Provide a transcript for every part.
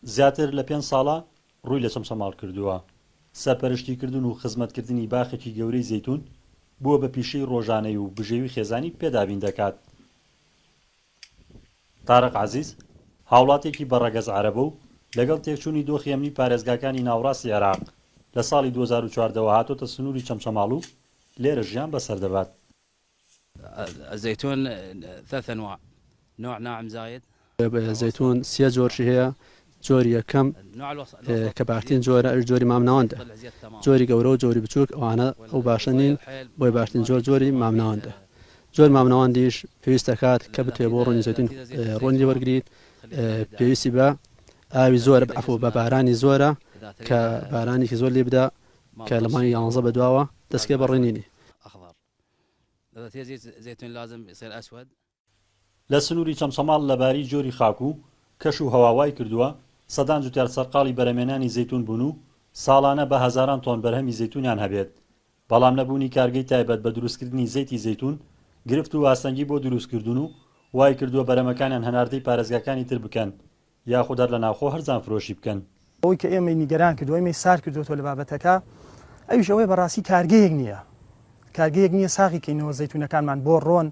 زیاتر لە پێنج ساڵە ڕووی لە چەمچەماڵ کردووە. سەرپەرشتیکردن و خزمەتکردنی باخێکی گەورەی زەیتوون بووە بە پیشەی ڕۆژانەی و بژێوی خێزانی پێ دابین دەکات. تارق عەزیز، هاوڵاتییەکی بە ڕەگەز عەرەبە و لەگەڵ تێکچوونی دۆخی ئەمنی پارێزگاکانی ناوەڕاستی عێراق لە ساڵی 2014 وە هاتۆتە سنووری چەمچەماڵ و لێرە ژیان بەسەر دەبات. الزيتون ثلاث انواع نوع ناعم زايد. زەیتون سێ جۆرشی هەیە، جۆری یەکەم کە باشترین جۆرە ئەویش جۆری مامناوەندە، جۆری گەورە و جۆری بچووک ئەوانە ئەو باشە نین، بۆیە باشترین جۆر جۆری مامناوەندە. جۆری مامناوەندیش پێویست دەکات کە بتەوێت بۆ ڕۆنی زەیتون ڕۆنی لێ وەرگریت پێویستی بە ئاوی زۆرە عەفو بە بارانی زۆرە کە بارانێکی زۆر لێ بدا کە لە مانگی یانزە بەدواوە دەستکرێت بە ڕنینی. لە سنووری چەمچەماڵ لەباری جۆری خاک و کەش و هەوا وای کردووە سەدان جوتیار سەرقاڵی بەرهەمێنانی زەیتوون بوون و ساڵانە بە هەزاران تۆن بەرهەمی زەیتوونیان هەبێت، بەڵام نەبوونی کارگەی تایبەت بە دروستکردنی زەیتی زەیتوون گرفت و ئاستەنگی بۆ دروستکردوون و وای کردووە بەرهەمەکانیان هەناردەی پارێزگاکانی تر بکەن یاخود هەر لە ناوخۆ هەرزان فرۆشی بکەن. ئەوەی کە ئێمەی نیگەران کردووە، ئێمەی سارد کردووەتەوە لە بابەتەکە، ئەویش ئەوەیە بەڕاستی کارگەیەک نییە، کارگەیەک نییە ساغی کەینەوە زەیتونەکانمان بۆ ڕۆن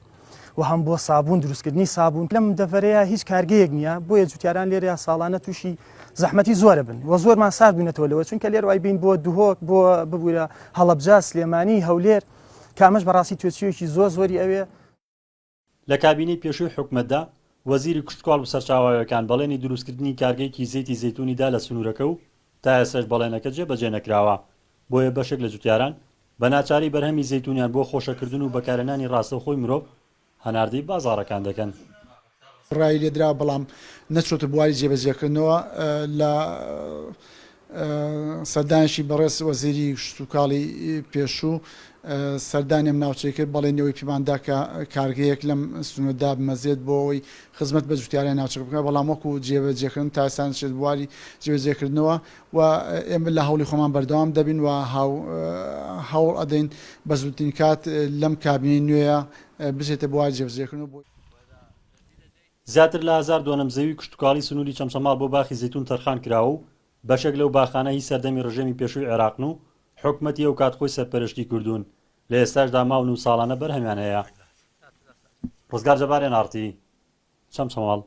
و هەم بۆ سابوون، دروستکردنی سابوون. لەم دەڤەرەیە هیچ کارگەیەک نییە، بۆیە جوتیاران لێرەیا ساڵانە تووشی زەحمەتی زۆرە بن و زۆرمان سارد بووینەتەوە لەوە، چونکە لێرە وای بین بۆ دهۆک، بۆ ببوورە هەڵەبجە، سلێمانی، هەولێر، کە ئەمەش بەڕاستی تێچوویەکی زۆر زۆری ئەوێ. لە کابینەی پێشووی حکومەتدا، وەزیری کشتوکاڵ و سەرچاوە ئاوییەکان بەڵێنی دروستکردنی کارگەیەکی زەیتی زەیتوونی دا لە سنوورەکە و تا ئێستاش بەڵێنەکە جێبەجێ نەکراوە، بۆیە بەشێک لە جوتیاران بە ناچاری بەرهەمی زەیتوونیان بۆ خۆشەکردن و بەکارهێنانی ڕاستەوخۆی مرۆڤ هەناردەی بازاڕەکان دەکەن. بڕیاری لێدرا بەڵام نەچۆتە بواری جێبەجێکردنەوە لە سەردانێکی بەڕێز وەزیری کشتوکاڵی پێشوو سەردانی ئەم ناوچەی کرد، بەڵێنی ئەوەی پێمان دا کە کارگەیەک لەم سنوورە دابمەزرێت بۆ ئەوەی خزمەت بە جوتیارانی ناوچەکە بکات، بەڵام وەکو جێبەجێکردن تا ئێستا نەچێت بواری جێبەجێکردنەوە و ئێمە لە هەوڵی خۆمان بەردەوام دەبین و هەوڵ ئەدەین بە زووترین کات لەم کابینەی نوێیە بچێتە بواری جێبەجێکردنەوە بۆ. زیاتر لە هەزار دۆنم زەوی کشتوکاڵی سنووری چەمچەماڵ بۆ باخی زەیتوون تەرخان کراوە و بەشێک لەو باخانە هی سەردەمی ڕژێمی پێشووی عێراقن و حکومەتی ئەوکات خۆی سەرپەرشتی کردوون، لە ئێستاشدا ماون و ساڵانە بەرهەمیان هەیە. ڕزگار جەبار، ئێن ئاڕ تی، چەمچەماڵ.